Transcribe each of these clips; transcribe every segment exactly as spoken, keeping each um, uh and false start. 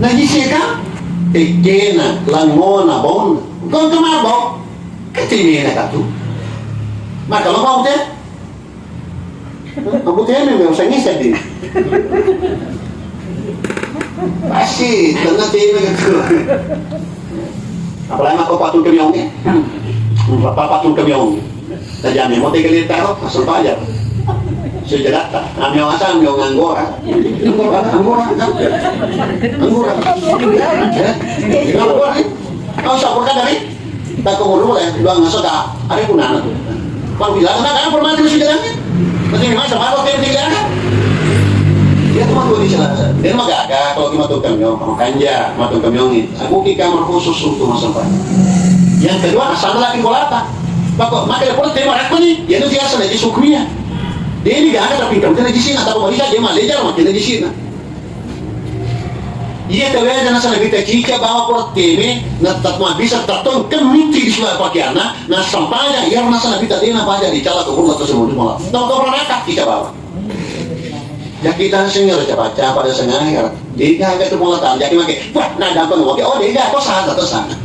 Najisi ka? Tekkena, langona, baunna. Kau ke mabau? Ketimena katu. Maka lo bau te? Aku teme, me usah ngisa di. Pasti, tenang teme gitu. Apalagi aku patung kemiong ni. Bapak patung kemiong. Tajam mo tiga liter, asal bayar. Sejarata, ami awasa, ami anggora. Anggora, anggora, anggora. Ya? Anggora, eh? Kau siapa kan dari? Tak kau dulu ya, dua ngaso tak, ada gunanya tu. Kalau bilang, nah, kan formal itu sejarahnya. Nanti masa baru tim tiga kan? Dia tu matu di sana. Dia mah gak, kalau cuma tukang nyong, makanya, matu kemiong ni. Aku ke kamar khusus untuk masampah. Yang kedua, asal lagi bolata. Pako, maka dia pura tema rakko ni, ya itu biasa lagi sukunya. Dia ini gak ada tapi kamu kena di sini, atau bisa dia malah dia makin di sini. Iya, tawega nasana bita cica bawa pura teme, na tatma bisa tatong kemiti di sua pakiana, na sampaya, iya nasana bita dena paja di cala ko pura tersebut malah. Tahu kau pernah nakak cica bawa. Jakitan sing ero capa-capa da sengahera. Dega aga tu pola tau, jaki make, "Wah, na gampang oke." Oh, dega, to sana, to sana.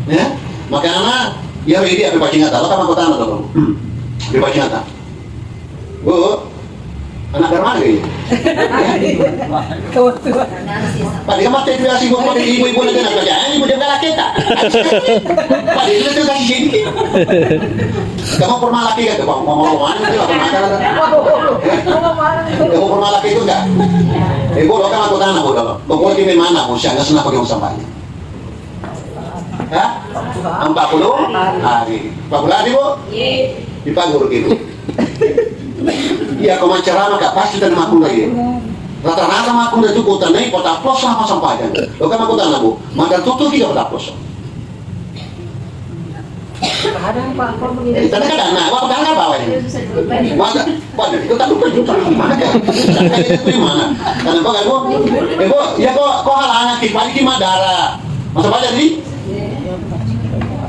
Ya, makanya, ya, ready, apa pacingata, lo kan aku tanya tuh. Apa pacingata? Bu, anak dari mana ini? Pada dia mati, dia sibuk, pada ibu-ibu lagi nak kerja, ibu dia galak kita. Pada itu kita kasih sini. Kamu pernah laki kan? Bang, mau, mau, mana itu? Apa mana? Kamu pernah laki itu enggak? Eh, Bu, lo kan aku tanya, Bu, dulu. Pokoknya di mana, Bu? Siang, senang pakai uang sampahnya. Hah? Empat puluh hari. Empat puluh hari, Bu? Di Paguru gitu. Iya, kau macarama, Kak, pasti tadi makunda, iya. Rata-rata makunda itu kota naik, kota plus sama sampah aja. Lo kan aku tanya, Bu, maka tutup kita kota plus. Kadang, Pak, kok begitu? Eh, tapi kadang, nah, waktu kadang apa, Pak, ini? Masa, waduh, itu tak lupa juga. Mana, Kak? Itu di mana? Kenapa, Kak, Bu? Eh, Bu, ya, kok, kok halangan, Ki? Balik, Ki, Madara. Masa banyak, Ki?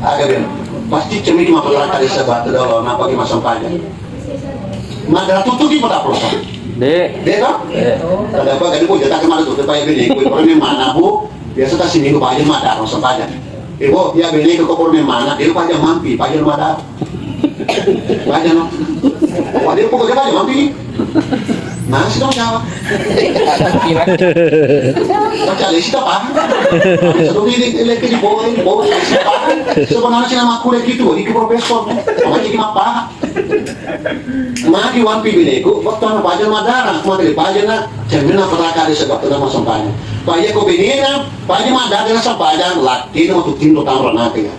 Agak, Bim. Pasti cemil cuma berangkat di sebat, udah, lo, kenapa, Ki, masang pajak? Madara tutup, Ki, kota pelosok. Dek. Dek, toh? Dek. Kenapa, Kak, Bu, jatah kemana tuh? Supaya bini, Bu, ini mana, Bu? Biasa tak sini, Bu, aja Madara, masang pajak. Ibu, iya bene ke kopor memang, dia paja mampi, paja mada. Paja no. Wah, dia pokoknya paja mampi. Nah, si dong siapa? Baca lesi tak paham. Sebelum ini lagi di bawah, di bawah, lesi tak paham. Sebenarnya sih nama aku lagi tuh, di profesor. Sama cik mah paham. Magi wampi beneku, waktu anu paja madara, magi paja na, cermin apa tak ada sebab tu nama sempanya. Paja ko benena, paja madara na sempanya, laki na waktu tinro tamro nanti ya.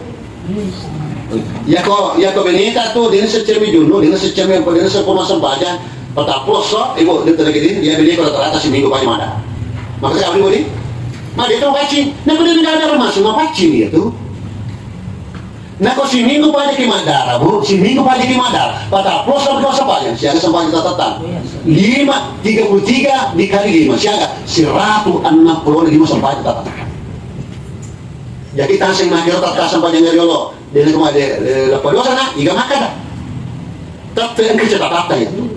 Yako, yako beneta tu, dina secemi junnu, dina secemi apa, dina sepuluh sempanya, patappulo so, ibu, dia lagi dia, dia beneku rata-rata seminggu paja madara. Makanya kami budi, ma dia tu pacing, nah, dia nggak ada rumah, semua pacing dia tu. Nako siminggu paja ki madara, Bu, siminggu paja ki madara. Patappulo sampai dua sempajang, siaga sempajang catatan. Lima, tiga puluh tiga dikali lima, siaga siratu enneng pulo lima sempajang catatan. Jadi, taseng maki otak sempajang dari Allah. Dia kemana, dia, dia, lepas dosa, nak, iga makan dah. Tette engka catatatta itu.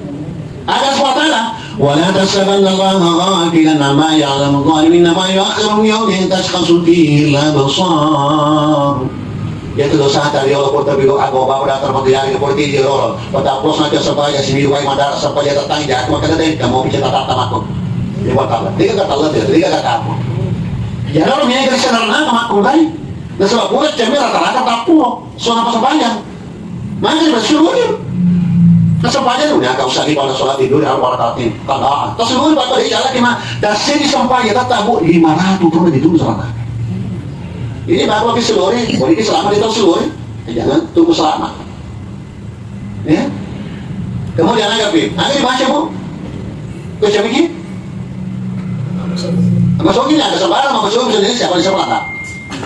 Ada Allah Ta'ala, "Wa la tahsabanna Allaha ghafilan amma ya'lamu dhalimin, innama yu'akhiruhum liyaumin tashkhasu fihi al-absar." Iya tu dosa tadi Allah pun tapi aku bapak datang waktu yang dia pun dia orang. Pada plus nanti sampai ya sini wae madara sampai ya datang ya aku makan deh kamu bicara tatap aku. Dia buat apa? Dia kata Allah dia, dia kata apa? Ya orang yang dari sana apa aku kan? Nah sebab buat jam rata-rata tak pulang. Sono apa sembahyang? Mangkana tasulu'i. Tasempajang, ya, kau usah di pada sholat tidur, ya, pada kati. Kagak. Tasulu'i, Pak, di jalan lima. Tasulu'i sempajang, tetap, Bu, lima ratus tahun di dunia sana. Ini baru lagi sulu'i, boleh di selama di tahun sulu'i. Ya, jangan tunggu selama. Ya. Kemudian ada, Pi. Ada dibaca, Bu? Baca, Pi? Masuk ini ada sembarang, mau masuk Indonesia, apa di sebelah, Pak?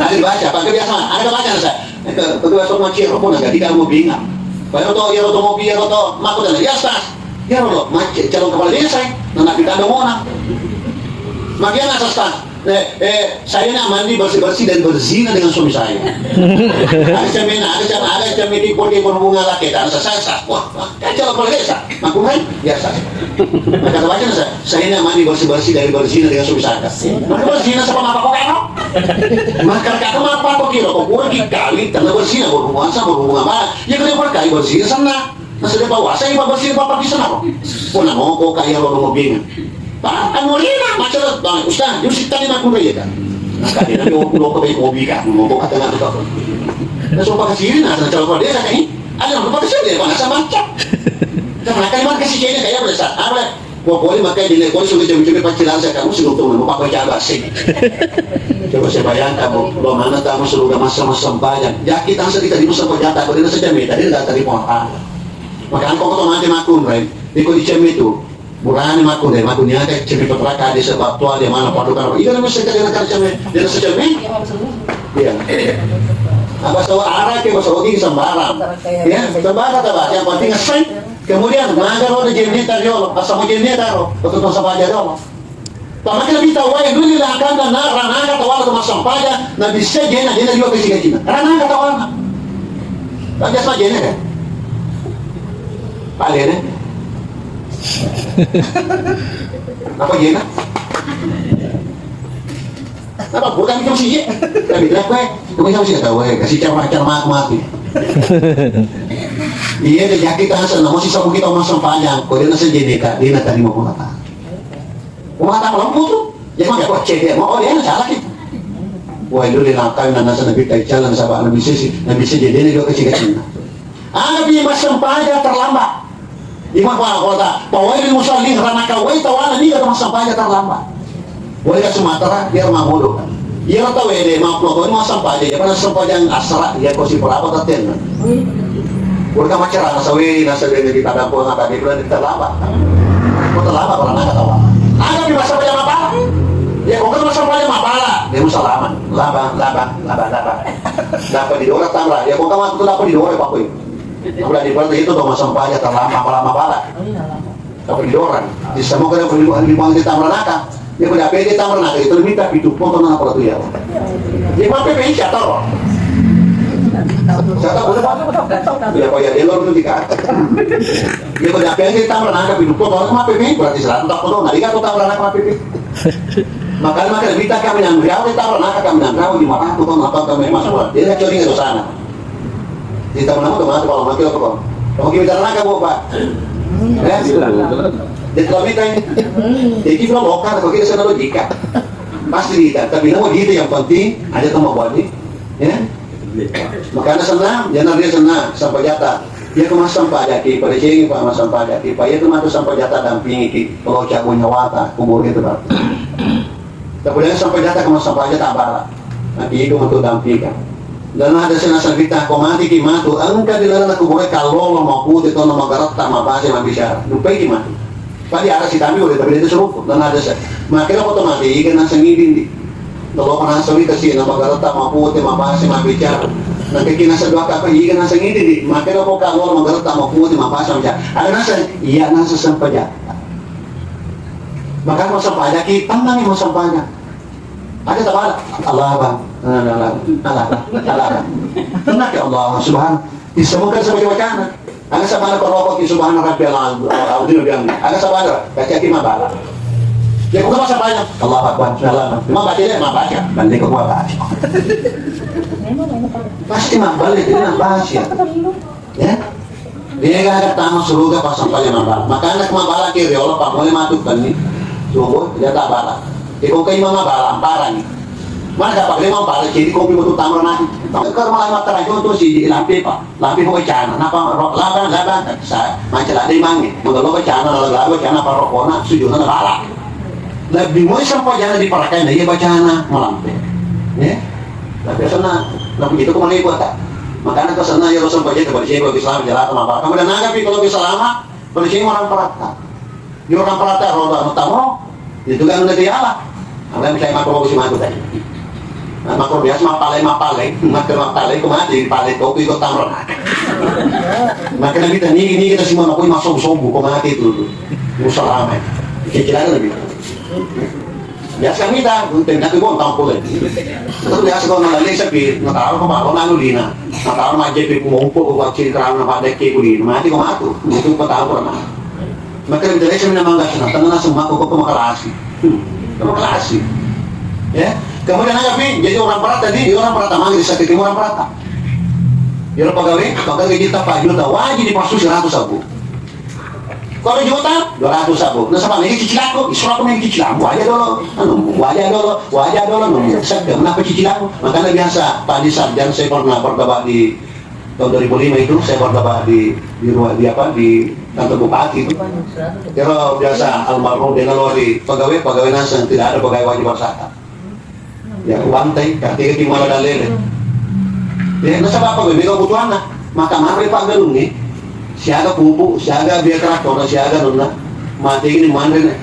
Ada dibaca, pakai biasa, ada baca saya. Itu, itu besok mau ciro pun ada, tidak mau bingung. Baru tuh, ya, tuh mau biar tuh, mau tuh, ya, Ustaz. Ya, lo, macet, calon kepala desa, ya. Nah, kita ada mau, nah. Makin ada, Ustaz. Eh, eh, saya nak mandi bersih-bersih dari berzina dengan suami saya. Ada cemena, ada cem, ada cemeti pode berhubungan laki, tak rasa saya sah. Wah, wah, kacau apa lagi sah? Makurai, biasa. Maka baca saya, saya nak mandi bersih-bersih dari berzina dengan suami saya. Maka berzina sama apa kok kau? Maka kata apa kok kira kok gue dikali karena berzina berhubungan sama berhubungan apa? Ya kena berkali berzina sana. Nasaba bawasa ipa bersih papa bisa naro. Pona moko kaya lo mo binga. Pa, anu rena, macam, Bang Ustaz, yusi tadi makun raya kan. Nah, kali nanti aku lo ke hobi kan, mau kata nggak tahu. Nah, so pakai sini, nah, cara pada desa kan ini. Ada yang pakai sini, mana sama macam. Karena kan mana kasih kayaknya kayak pada saat apa? Mau boleh makai di lekor sudah jam-jam pacilan saya kamu sudah tuh mau pakai jaga sih. Coba saya bayangkan, mau, mau mana kamu sudah masa-masa bayang. Ya kita sudah kita di masa pejata, kalau kita saja minta, dia nggak terima apa. Makanya kok otomatis makun, Ren. Iko dicemmi tu. Burane makkunrai, makkuniaka cemmi petraka di sebab tua dia mana paduka. Ida nama sekali nak cemmi, dia rasa cemmi. Iya. Apa so arake, apa so ogi sembarang. Ya, sembarang tak apa. Yang penting ngeseng. Kemudian maga roda jenne tariolo, asamo jenne taro, betul sama aja dong. Pamakna bita wae duli lakanda na ranaka tawala to massampaja, na bissa jena jena jua kesi kecina. Ranaka tawala. Tapi asma jena kan? Palene. Apa jena? Apa bukan itu sih? Tapi lah kue, itu kan sih tahu ya, kasih cara cara mati. Iya, deh, jadi kita asal nama sih sama kita massampaja, kau dia nasa jene kak, dia nak terima pun apa? Wah, tak lembu tu. Dia mah kok cedek mau, oh, dia salah ki. Wah, itu dia nakal, nana sana kita jalan sama Nabi Sisi, Nabi Sisi dia juga kecil-kecil. Ada pi massampaja terlambat. Imam pa kota, pawailil musallin, ranaka wai tawana ni kata massampaja terlambat. Wai ka Sumatera, dia rumah bodoh. Iya tau ya deh, maaf lo, massampaja, ya pernah sempajang asra, ya kau si berapa taten. Udah macam sawi, nasa dia di pada pulang, tadi bulan terlambat. Kau terlambat, orang nak tawa. Ada di masa pajama pala. Ya, kau kan masa pajama pala. Dia mau salaman. Laba, laba, laba, laba. Dapat di orang tambah. Ya, kau kan waktu dapat di orang, Pak Boy. Aku dari pala itu tuh masa pajama terlambat, lama-lama pala. Dapat di orang. Di semua kena beli bukan di buang di tambah naka. Dia punya P D tambah naka, itu minta pintu potong apa tuh ya. Dia pakai P D siapa, Pak? Siapa boleh, Pak? Ya, Pak, ya, dia luar itu tiga. Iya, ko dapeang kita meranaka pi dukko, kalau cuma P P, berarti serata tak kodo, nah, iya, kota meranaka P P. Makanya, makanya kita kami yang jauh, kita meranaka kami yang jauh, di mana aku tahu apa kami masuk, dia curi ke sana. Kita mana tuh, mana kalau mati apa kok? Kamu kita meranaka, Bu, Pak. Ya, dia telah minta ini. Jadi kita lokal, kalau kita sana logika. Pasti kita, tapi nama kita yang penting, aja tuh mau buat ini. Ya. Makana senna, janna ria senna, sampajata. Iya ko massampajaki, padecengi pa massampajaki. Pa iya ko matu sampajata dampingiki, kalau cabut nyawata, kubur itu, Pak. Tapi dengan sampajata ko massampajata bala. Nanti itu untuk dampingkan. Dan ada senna sangkita, ko mati ki matu, engka di dalam kubur kalau lo mau putih, tono mau garatta, mau pasi, mau bicara. Dupai ki matu. Padi ada si kami udah tapi itu serupu dan ada se. Makanya otomatis ikan nasa ngidin di. Kalau pernah sawi kasi nama garata mau putih mau pasi mau bicara. Nanti kina sedua kapa ikan nasa ngidin di. Makanya kok kalau mau garata mau putih mau pasi mau bicara. Ada nasa iya nasa sempaja. Maka mau sempaja kita nang mau sempaja. Ada tak ada? Allah bang. Allah bang. Allah bang. Tenang ya Allah subhan. Disembuhkan sebagai wacana. Aga sabana ko roko ki subhana rabbiyal azim biang. Aga sabana kacaki mabala. Ya bukan masa banyak. Allahu akbar. Bismillah. Cuma baca dia mau baca. Balik ke gua baca. Pasti mau balik dia mau baca. Ya. Dia gak ada tamu suruga pas sampai mabala. Makanya mabala kiri Allah pak mulai matu kan ni. Subuh dia tak bala. Dia kok kayak mabala amparan ni. Mana dapat lima bala jadi kopi mau tamu nanti. Kalau malah mata itu si di lampe pak. Lapi ko bacana, napa ro-, labang, labang, sa-, manca ladde mange, magalo bacana, lala-, lala bacana, parokona, sujudna, bala. Lebbi moi sempajana di parakkaina, iya bacana, malampe. Ya? Tapi senna, napu gitu ko malai kuata. Makana ko senna, ya, lo sempajana, pada sini, kalau Islam, jalan, apa, kamu dan naga, pi, kalau bisa lama, pada sini, orang perakka. Di orang perata roda utama, itu kan udah dialah. Apa yang saya makro si matu tadi. Nah, makro biasa mapalai, mapalai, makro mapalai, kemana di palai kopi ikut tamron. Makanya kita ni, ni kita semua makro masuk sobu, kok mati itu. Musalama. Kira-kira lebih. Biasa mita, untuk nak kebon tahu pole. Terus biasa kalau nang lesa pi, nang tahu apa, kalau nang lina, nang tahu macet pi, mau upo, mau ciri kerana pada ke kulina, mati kau matu, itu kau tahu pernah. Maka itu saya minta mangga sana, tengah langsung mako kau makalasi. Hmm, makalasi. Ya, kemudian ada pi, jadi orang Prata tadi, orang Prata manggil sakit orang Prata. Dia pegawai, pegawai kita empat juta, wajib dipassu seratus ribu. Kalau juta, dua ratus ribu. Nasaba mega cicilanku, isura aku mega cicilanku, aja dulu. Anu, waja dulu, waja dulu, anu, sedang kenapa cicilanku? Makanya biasa, Pak Sarjan, saya pernah berdebat di tahun dua ribu lima itu, saya berdebat di, di ruang, di apa, di kantor bupati itu. Kira biasa, almarhum dia nalori pegawai, pegawai naseng, tidak ada pegawai wajib berzakat. Ya, uwantai, katega ki mala dalele. Ya, nasaba apa, mega kebutuhanna. Maka mare paggalungnge, siaga pupuk, siaga biaya traktor, siaga nonna. Mate ini manre ne.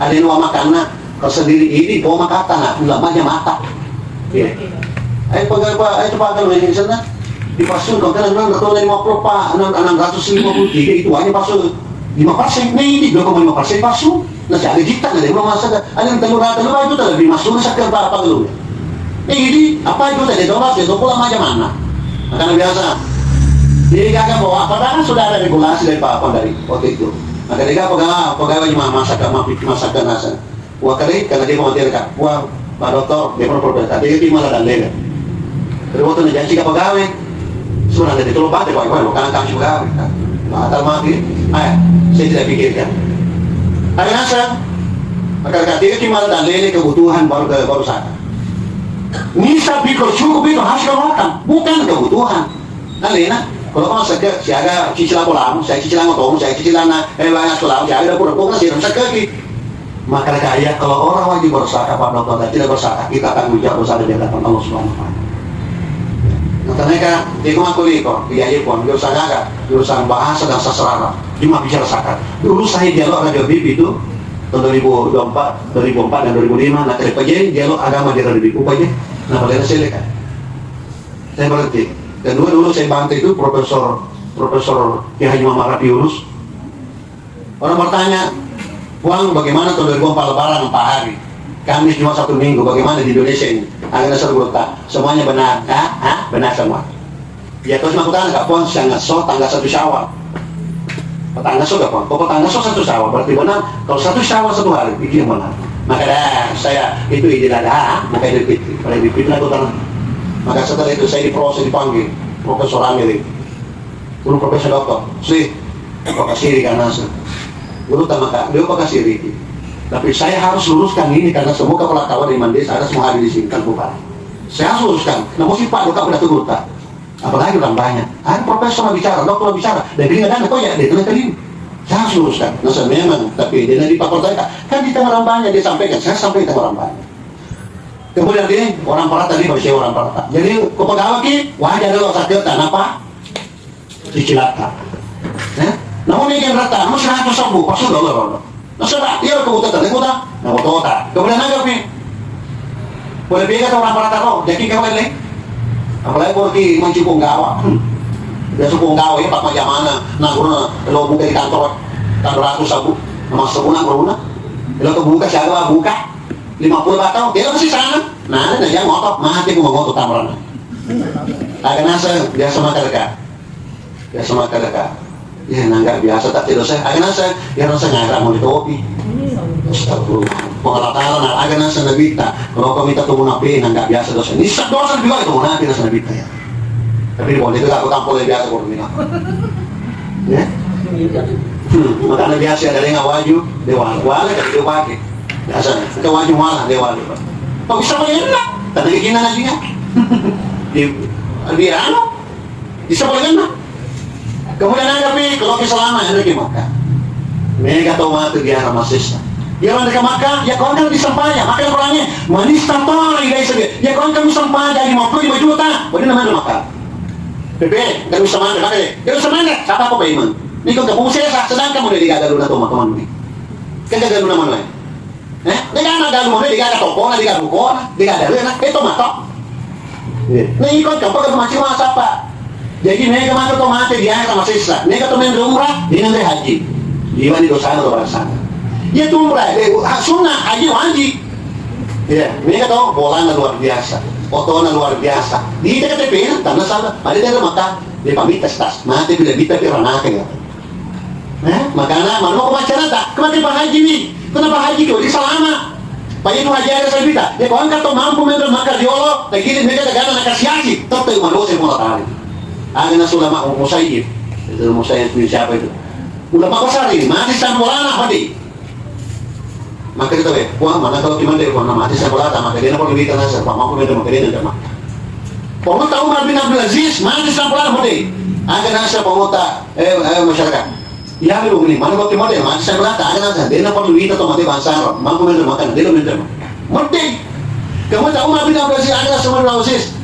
Ada yang makanna, kau sendiri ini, kau makata na, ulah manja mata. Ya. Ayo pegawai, ayo pegawai ini sana. Dipasung, kau kan enam ratus lima puluh, Pak, enam, enam ratus lima puluh tiga, itu aja pasung. Lima persen, nah ini dua koma lima persen pasung. Nah, jadi kita nggak ada rumah sakit. Ada yang telur rata, telur itu lebih masuk sakit apa, apa dulu? Eh, jadi apa itu tadi dolar, itu pula macam mana? Makanya biasa. Jadi kakak bawa, padahal sudah ada regulasi dari Pak, apa dari waktu itu. Maka dia apa, apa, apa, masak, masak, masak nasi. Wah, kali, karena dia mau dia, Kak. Wah, Pak Dokter, dia mau protes. Tadi dia malah dan lega. Terus waktu dia janji ke pegawai, sudah ada ditolong baca, Pak, Pak, karena kami pegawai, Kak. Batal mati. Eh, saya tidak pikirkan. Ada nasa, maka ketika kita malah dan lele kebutuhan baru ke baru sana. Nisa pikir cukup itu harus keluarkan, bukan kebutuhan. Alena, kalau kau sekke, siaga cicilan bola, saya cicilan motor, saya cicilan, eh, banyak sekolah, siaga dapur, dapur, saya sekke. Maka kaya kalau orang wajib berzakat, Pak Dokter, dan tidak berzakat, kita akan menjawab dosa di hadapan Allah Subhanahu wa Taala. Nah, ternyata, dia cuma kulit kok, dia aja pun, dia usah jaga, dia usah bahasa dan sastra Arab. Cuma bicara zakat. Dulu saya dialog Radio Bib itu, tahun dua ribu empat, dua ribu empat dan dua ribu lima, nah, terpajai dialog agama di Radio Bib, upajai, nah, boleh saya lihat. Saya berhenti. Kedua, dulu saya bantu itu Profesor, Profesor Kiai Haji Muhammad Rafi Yunus. Orang bertanya, "Puang, bagaimana tahun dua ribu empat Lebaran empat hari? Kamis, Jumat, Sabtu, Minggu, bagaimana di Indonesia ini?" Ada dasar berita, semuanya benar. Ah, ah, benar semua. Ya, terus aku tanya, "Kak Puang, sangat so tanggal satu Syawal." Petangga so, Kak Puang. Kok petangga so satu Syawal? Berarti benar. Kalau satu Syawal satu hari, itu yang benar. Maka dah, saya, itu Idul Adha, bukan Idul Fitri. Kalau Idul Fitri aku tenang. Maka setelah itu saya diproses, dipanggil Profesor Amir itu. Guru Profesor Doktor, si, apa kasih di kanan, guru, tama, Kak, dia apa kasih di. Tapi saya harus luruskan ini karena semua kepala kawan di Mandesa ada semua hadir di sini, kan, bukan. Saya harus luruskan. Nah, mesti Pak Dokter udah tegur, Pak. Apalagi orang banyak. Ada profesor bicara, dokter bicara. Dan dia nggak ada, kok ya, dia kena terima. Saya harus luruskan. Nah, saya memang, tapi dia nanti Pak Dokter, kan di tengah orang banyak, dia sampaikan, saya sampaikan orang banyak. Kemudian dia, orang Prata, dia bersih orang Prata. Jadi, kau pegawai ki, wajar dulu sakit, kenapa? Cicilatta. Eh? Namun ini yang rata, namun seratus ribu, pas sudah Allah, Allah. Nah, sudah, iya, kau buta, kau buta. Nah, kau buta. Kemudian ada pi. Boleh beda orang Prata kau, jadi kau lain. Apalagi kalau di Manci Punggawa. Hmm. Dia suku Punggawa ya, Pak Majamana. Nah, guru lo buka di kantor, kantor ratus ribu. Nama sebulan, guru. Lo tuh buka, siapa buka? Lima puluh batang, dia masih sana. Nah, ada yang ngotot, mati, gua ngotot tamran. Agak nasa, biasa makan dekat. Biasa makan dekat. Ya, nangga biasa, tapi dosa. Agak nasa, ya rasa ngarang mau ditopi. Astagfirullah. Pengelataran, agak nasa Nabi ta. Kalau kau minta tunggu Nabi, nangga biasa dosa. Ini sak dosa juga itu Nabi, nasa Nabi ta ya. Tapi di Pondok itu aku tampol yang biasa, kalau minta. Ya? Hmm, makanya biasa ada yang waju, dia wala, wala, tapi dia pakai. Biasa, kita waju malah, dia wala. Kok bisa pakai enak? Tadi kita nanya. Di, di anu, bisa pakai enak. Kemudian ada pi, kalau ke selama ada di Makkah. Mega tau mati di arah masisa. Dia orang dekat Makkah, ya kau kan bisa pakai, makanya orangnya manis tanpa orang yang saya. Ya kau kan bisa pakai lima puluh lima juta, boleh namanya Makkah. Bebe, kan bisa mana, pakai. Kan bisa mana, siapa aku payment? Ini kau kamu sesa, sedangkan mau dari gagal lu atau teman-teman ini. Kan gagal lu nama lain. Eh, de' gaga galu, de' gaga tokona, de' gaga bukona, de' gaga dalena, eh, to mato. Iya. Nah, iko kan pada macam masa, Pak. Jadi, mega maka to mate di akhir sama sesa. Mega to main umrah, di nanti haji. Iwani dosana to balasanna. Iya tu umrah, eh, ha-, sunnah, haji wajib. Iya, mega to, bolana luar biasa, otona luar biasa. Di T K T P-na, tanna sala. Ada di mata, dia pamita stas. Mati bila bita pira nake ya. Eh, makana, mana mau kemacara tak? Kemati Pak Haji nih. Kenapa Haji kau di salama? Pak Haji itu Haji ada saya bita. Dia kau angkat to mampu memang maka diolo, lagi ini mega tegana nakasiasi. Tetap manusia mau tahu. Ada nasulama Musayyib. Itu Musayyib itu siapa itu? Ulama besar ini, mati sampai bolana, mati. Maka kita, eh, wah, mana kalau kimande, wah, mati sampai bolata, maka dia nampak lebih tanah, siapa mampu, dia maka dia nampak. Pamota Umar bin Abdul Aziz, mati sampai bolata, mati. Ada nasa pamota, eh, eh, masyarakat. Ya, lu ini, mana kalau kimande, mati sampai bolata, ada nasa, dia nampak lebih tanah, mati bangsa, mampu, dia makan, dia nampak. Mati. Kamu tahu Umar bin Abdul Aziz, ada nasa Umar bin Abdul Aziz.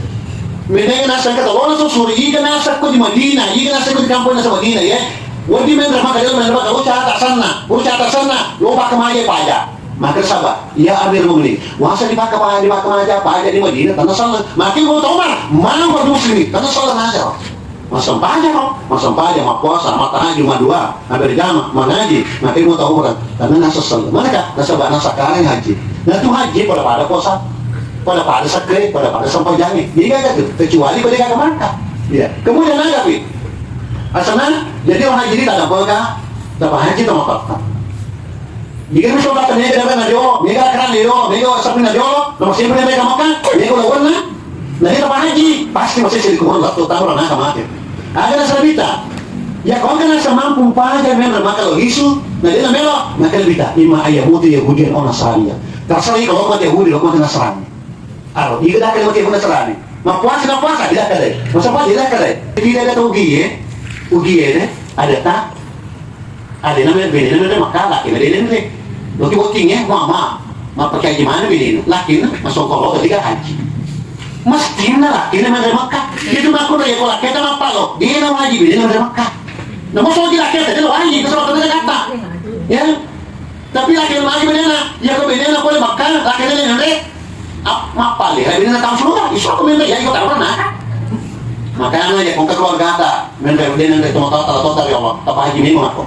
Menenga nasa kata, wala so suri, iga nasa ko di Madinah, iga nasa ko di kampung nasa Madinah, ya. Wedding menre maka, menre maka, uca atasanna, uca atasanna, lo pakkamaja paja. Maka saba, ya Amir Mukminin, wasa di pakkamaja, di pakkamaja paja di Madinah, tanna sala. Maka mau tau Umar, mau muslimin, tanna sala aja. Massempajang, massempajang, mappuasa, mattahajud, maddua, berjamaah, mangaji, maka mau tau Umar, tanna nasa sala. Manaka, nasaba nasa kareng haji. Nah, tu haji pada-pada puasa, pada-pada sekre, pada-pada sempajangi. Jadi kan itu, kecuali pada kagak maka. Ya, kemudian ada pi. Asana, jadi orang haji ini tak ada apa. Dapat haji sama apa? Jika misalnya kata mega dapat na jolo, mega keran na jolo, mega sapi na jolo, nomor siapa yang mereka makan, mega lawan na, nah, dia dapat haji, pasti masih jadi kurang waktu tahu lah, nah, sama aja. Ada rasa bita. Ya, kalau kan rasa mampu paja, men, maka lo isu, nah, dia melo, maka bita, ima ayah mutu Yahudian ona saria. Terserah kalau mati Yahudi, kalau mati Nasrani. Aro, iga dakka mati Yahudi Nasrani. Mapuasa, mapuasa, tidak kada. Masa apa tidak kada? Tidak ada ugi ya, ugi ya, ada tak? Ada nama bini nama makala, kena dia nama. Oke, oke ya, mama. Mapake gimana bini? Laki na, masuk kalau tadi kan haji. Mesti na laki na mana Mekah. Dia tu ngaku dia kalau kita apa lo? Dia nama haji bini nama Mekah. Nama soal dia kita, dia lo haji, itu soal kata kata. Ya. Tapi laki lagi bedana, ya ke bedana boleh makan, laki lagi nanti ap- mapale, lagi bedana tahu semua, iso aku minta ya ikut apa nah. Makanya ya kongka keluarga ta, minta bedana nanti temu tahu tahu tahu dari Allah, apa haji memang aku.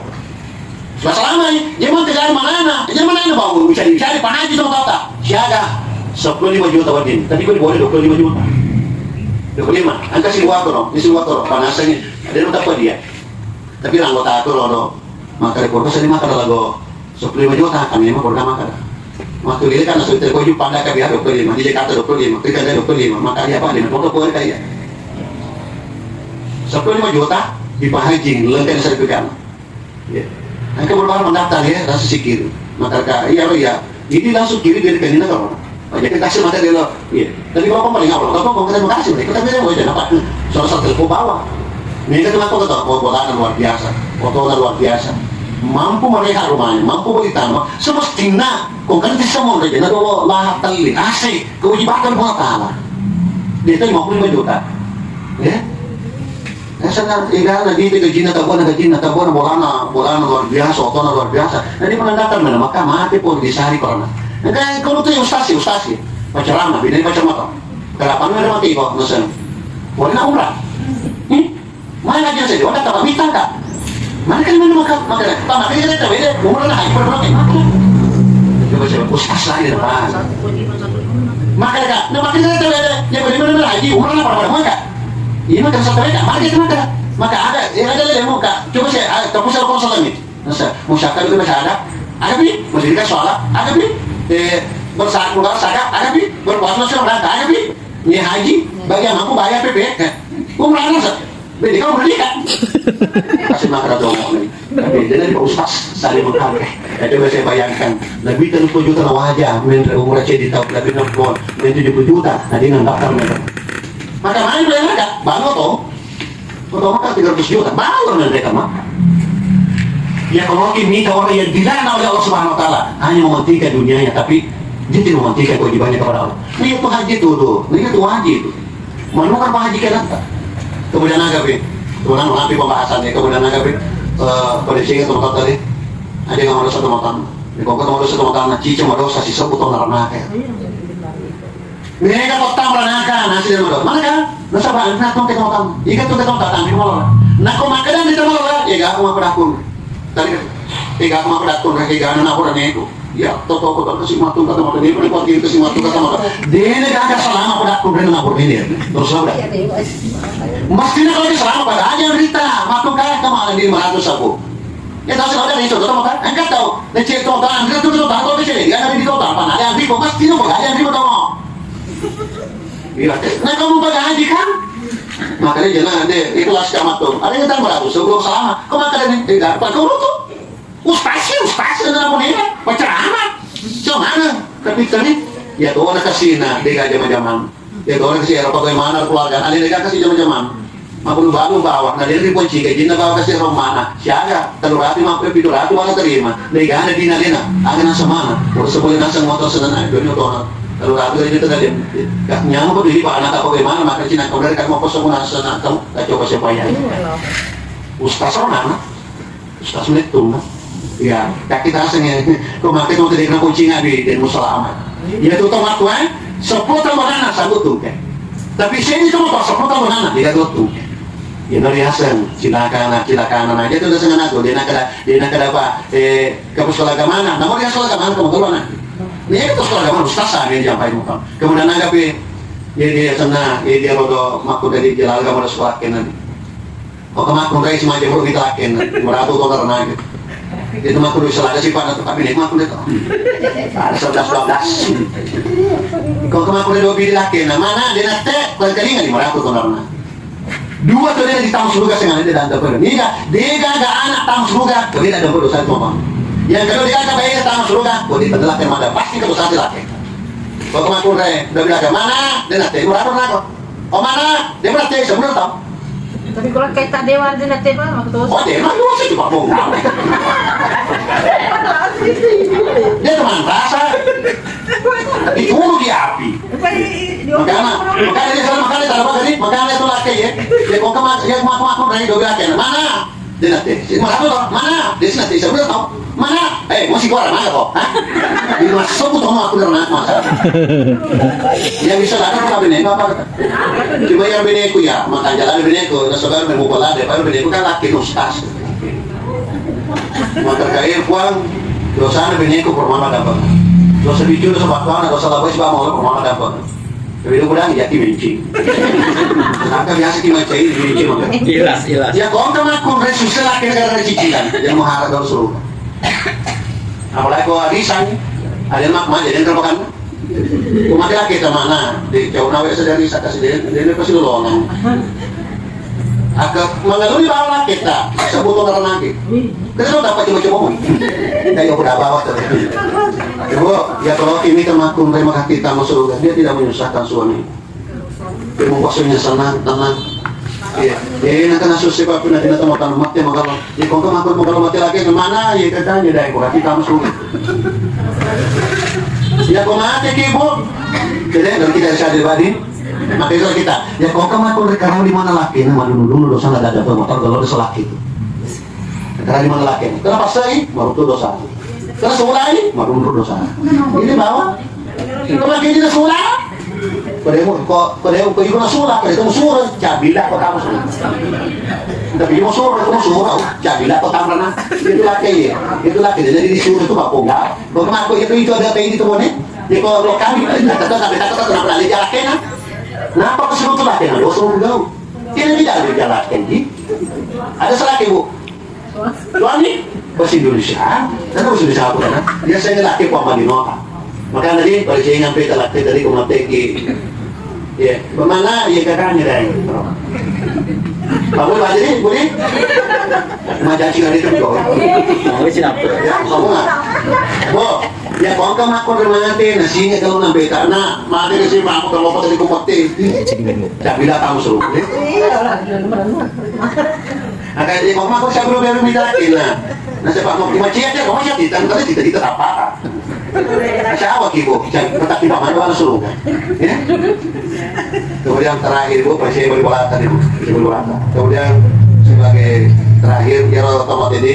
Sudah selama ini, dia mau kerjaan mana na, dia mana na bau, bisa dicari Pak Haji temu tahu tak, siaga, sepuluh lima juta wadin, tapi gue boleh dua puluh lima juta, dua puluh lima, angka si buat tuh, si buat tuh, panasnya, dia lu tak dia. Tapi anggota aku loh, maka di kulkas ini maka lagu sepuluh lima juta, kami mah kulkas maka. Waktu dia kan sudah terkoju pada kami dua puluh lima, di Jakarta dua puluh lima, kita ada dua puluh lima, maka dia apa, dia mau dua puluh kaya. Sepuluh lima juta, di Pak Haji, lengkap sertifikat. Ya. Angka berbahan mendaftar ya, rasa sikit. Maka, iya, iya. Ini langsung kiri dari kanina kalau. Oh, jadi kasih mata dia loh. Iya. Tapi kalau paling awal, kalau kau terima kasih, mereka tapi dia mau aja dapat. Soal satu telepon bawah. Mereka tuh aku kata, oh, bolana luar biasa, fotonya luar biasa. Mampu mereka rumahnya, mampu beli tanah. Semestinya, kau kan bisa mau aja, nah, kalau lahap tali, asik, kewajiban Allah Taala. Dia itu lima puluh lima juta. Ya. Nasana, igana, di, di gajinna, tabona gajinna, tabona bolana, bolana luar biasa, otona luar biasa. Jadi menandakan mana, maka mati pun disari pernah. Engka engka tu ustaz sih, ustaz sih. Pacarama, bini pacar mata. Kenapa lu ada mati kok, nasana? Boleh nak umrah? Hmm? Mana aja saya, ada tak minta tak? Mana kan mana maka, maka, tak maka kita tak beda, umrah nak, ikut berapa, maka. Coba saya, ustaz lagi depan. Maka, nah, maka kita tak beda, ya, bagaimana lagi, umrah nak, pada, pada, maka. Iya, maka satu mereka, maka itu maka. Maka ada, ya, ada lagi mau kak. Coba saya, ah, kamu saya kau salam ni. Masa, mau siapa itu masa ada? Ada pi, masih dikasih soal, ada pi. Eh, bersaku nggak saka, ada pi. Berpuasa masih orang ada pi. Ini haji, bagi yang mampu bayar P P. Eh, umrah nasa. Beda kau berdeka. Kasih makan dong. Tapi dia dari Pak Ustaz, saling menghargai. Ya, coba saya bayangkan, lebih tiga puluh juta wajah, main umrah jadi tahu lebih enam puluh, main tujuh puluh juta, tadi nang daftar main. Maka main bayar ada, bangun tuh. Foto Mekah tiga ratus juta, baru nanti ke Mekah. Ya kalau kita minta orang yang dilarang oleh Allah Subhanahu wa Ta'ala, hanya mementingkan dunianya, tapi dia tidak mementingkan kewajibannya kepada Allah. Nah, itu haji itu tuh, nah, itu haji itu. Menukar Pak Haji Kenanta. Kemudian agak pi, kemudian nanti pembahasannya, kemudian agak pi, eh, pada sini teman tadi, ada yang harus satu makan. Di pokok harus satu makan, cici madosa si sebut orang neraka. Mega kottang ranaka nasi dan madosa. Mana kan? Nasaba anak tong kita makan. Ikan tong kita makan, di malam. Nako makan di malam, ya gak aku makan aku. Tadi kan, ya gak aku makan aku, ya gak anak aku dan aku. Ya, toko ko kasi matu kata mata dia, ko kasi matu kata mata. Dene gaga selama pada aku dene lapor ini. Terus apa? Mesti nak lagi selama pada aja berita, matu kaya kemana di mana tuh sabu. Ya tahu sudah itu, tahu kan? Enggak tahu. Lecet total, enggak tuh total, tahu sih. Ya ada di total, apa ada yang ribu, mesti nak pada aja ribu tahu. Iya. Nah, kamu pada haji kan? Makanya jangan deh, ikhlas sama tuh. Ada yang tambah ratus, sebelum selama. Kau makan ini, tidak apa kau tuh. Ustaz sih, ustaz, ada apa nih? Penceramah. Cuma mana? Tapi tadi, ya tuh ada kasih, nah, dia gak jama-jama. Ya tuh ada kasih, apa bagaimana keluarga? Ada yang kasih jama-jama. Mabbalu-balu bawah, na dena riponciki, jinna bawah kasi rommana, siaga, tellu ratu ma-, pitu ratu mala terima, naigana dina dena, aga naseng mana, pura seppulo naseng motor senana, dua motor, tellu ratu aja tadi, nyamuk tu di bana tak bagaimana, maka cina kau dari kamu kosong naseng, kamu tak coba siapa ya. Ustaz mana? Ustaz Metung, kan? Ya, kaki taseng ya. Kau makai tu tadi kena kucing abi dan musalama. Ya tu tau aku eh. Sepuluh tambah anak sanggup tu kan. Tapi saya itu mau sepuluh tambah anak dia tu tu. Ya dari hasil cilaka anak cilaka anak aja tu dah sengaja tu dia nak ada dia nak ada apa eh ke sekolah ke mana? Namun dia sekolah ke mana kamu keluar nak. Ini itu sekolah ke mana ustaz saya yang jampai muka. Kemudian ada pi dia dia sana dia dia rodo makku dari jalan kamu ada sekolah kenan. Ko kemakkunrai simaja bro kita aken, meratu to karena gitu. Itu makkunrai selada sih pak, tapi nih makkun itu. Ada sebelas dua belas. Ko kemakkunrai dua biji laki, nah mana dia nate, kau telinga di meratu to karena. Dua tuh dia di tamu surga sengaja dia dan tak dia gak ada anak tamu surga, kau dia ada dosa itu apa? Yang kedua dia ada bayar tamu surga, kau dia telah ada pasti kau satu laki. Ko kemakkunrai dua biji laki mana dia nate, meratu nako. Oh mana? Dia mana teh sebelum tau? Tapi kalau kayak tak dewa dia nanti apa? Waktu oh dia mah lu sih cuma bohong. Dia teman rasa. Itu dia api. Makanya, makanya dia salah makanya tak apa tadi, makanya itu laki ya. Dia kok kemak, dia kemak kemak dari dua belas mana? Dia nanti, si mana tuh? Mana? Dia sih nanti sebelum tau. Mana? Eh, masih gua mana kok? Hah? Di masuk tuh mau aku dengar masa. Yang bisa ada apa bini apa? Cuma yang biniku ya, makanya ada biniku, nah saudara mau bola deh, baru biniku kan laki ustaz. Maka kaya puang, dosa ada biniku permana dapat. Dosa bijur, dosa batuan, dosa labai sebab mau permana dapat. Tapi itu udah jadi benci. Maka biasa kita cai benci maka. Ikhlas, ikhlas. Ya kau kan aku resusah laki karena cicilan, yang mengharap dosa. Apalagi kau arisan, ada mak mah jadi yang terpakan. Cuma dia kita mana di jauh nawe sedari saka sedari dia pasti lolong. Aka mengalami bawa kita sebut orang lagi. Kita dapat coba-coba pun. Kayak udah bawa tuh. Ibu, ya kalau ini temanku terima kasih kita masuk surga, dia tidak menyusahkan suami. Dia membuat suaminya senang, tenang. Iya. Eh, nak kena susah pak pernah kena teman mati sama kalau Iya, kau kan makul kalau mati lagi ke mana? Iya, katanya dai, kau hati kamu suruh. Iya, kau mati ki, Bu. Jadi, kalau kita sadar badi, maka itu kita. Ya, kau kan makul sekarang di mana laki? Nah, dulu dulu dosa nggak ada apa motor kalau dosa laki itu. Sekarang di mana laki? Kenapa sih? Baru tuh dosa. Terus mulai, baru menurut dosa. Ini bawa. Kalau laki tidak sudah. Pada yang ko, pada yang ko, iko na sura, pada itu sura, cabila ko kamu sura. Tapi iko sura, iko sura, cabila ko kamu na. Itu laki ya, itu laki jadi disuruh itu apa enggak? Kok kemarin itu itu ada kayak gitu nih? Ya kalau lo kami, kata kata kata kata kenapa ada jalan kena? Kenapa kesuruh tuh laki? Nah, dosa enggak. Ini tidak ada jalan kena. Ada salah ibu. Suami bahasa Indonesia, dan bahasa Indonesia apa kan? Biasanya laki ku amal di nota. Maka tadi pada saya nyampe ke laki tadi ku mati ki. Ya, bagaimana ya kakaknya dai? Kamu lah jadi, boleh? Macam sih tadi tuh. Nah, ini siapa? Ya, kamu lah. Bo, ya kau kan aku udah mati, nah sini kalau nampe karena mati ke sini aku kalau pas di kumati. Tapi lah kamu suruh. Aka, eh, kau mako siapa lu baru minta lagi, nah. Nah, siapa mau dimaciat ya, kau maciat, kita, kita, kita, kita apa? Nah, siapa ki, Bu? Jangan, tetap di mana, mana suruh, kan? Ya? Kemudian terakhir, Bu, saya beri bola tadi, Bu. Saya beri bola. Kemudian, sebagai terakhir, ya, kalau tomat ini,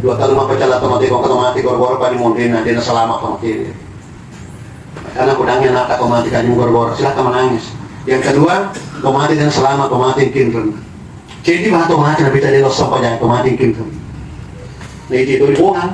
dua tahun mau pecah lah tomat ini, kau ketemu mati, gor-gor, Pak, di Mondin, nah, dia selamat tomat ini. Karena kudangnya nata kau mati, kan, gor-gor, silakan menangis. Yang kedua, kau mati dan selamat, kau mati, kinreng. Jadi, bah, to mati, nabi tadi lo sapa jang to mati, kin, kin. Nah, itu, itu dibuang.